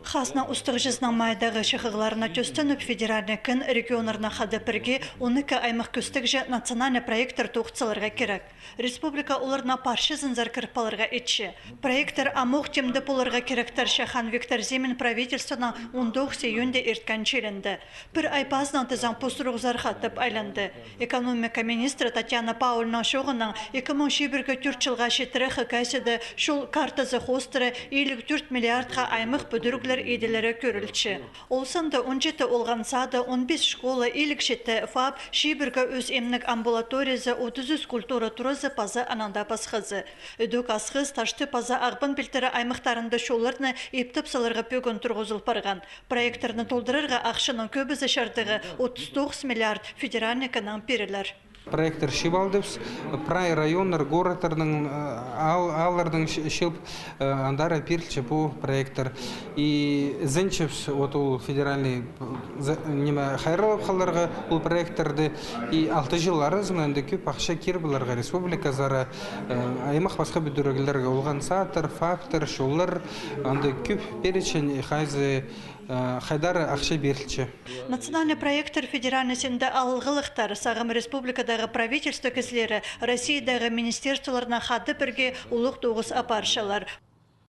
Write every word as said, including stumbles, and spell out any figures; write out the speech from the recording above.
Хазна устағҷызының майдағы чыхығларына тӧстеніп, федеральный кін регионнарнаң хада пірге он ікі аймах кӧстегҷе национальный проекттер тоғынып саларға кирек. Республика оларның парчазынзар кіріп аларға итче. Проекттер амох тимде поларға киректер, че Хан Виктор Зимин правительствонаң он тоғыс июньда ирткен чиилінде. Пір ай пазынаң тізең пос турғызарға тіп айланды. Экономика министрі Татьяна Паульның чооғынаң, ікі муң чибіргі тӧрт чылға читіре Хакасияда чол картазы хоостыра илиг тӧрт миллиардха аймах пӱдіріглер иділері кӧрілче. Ол санда он читі олған сады, он пис школа, илиг читі ФАП, чибіргі ӧс имнег амбулаториязы, отыс ӱс культура туразы паза анаң даа пасхазы. Ідӧк Асхыс, Таштып паза Ағбан пилтірі аймахтарында чолларны иптеп саларға пӧгін турғызыл парған. Проекттерні толдырарға ахчаның кӧбізі чардығы отыс тоғыс миллиард федеральный кіннең пирілер. Проекттер чыып алдыбыс, прай районнар, городтарның, э, аал-, аалларның чы-, чыып, э, андар пирілче пу проекттер. И ізенчебіс, вот, ол федеральный, э, за-, ниме, хайраллап халарға ол проекттерні. И алты чыл аразында анда кӧп ахча кир поларға республиказар, э, аймах пасха пӱдіріглерге, олған садтар, ФАПтар, чоллар, анда кӧп перечень, и хайзы, э, хайдар ахча пирілче. Национальный проекттер федеральный синде алғылыхтар, сағам республикадағы правительство кізілері Россиядағы министерстволарнаң хада пірге улуғ тоғыс апарчалар.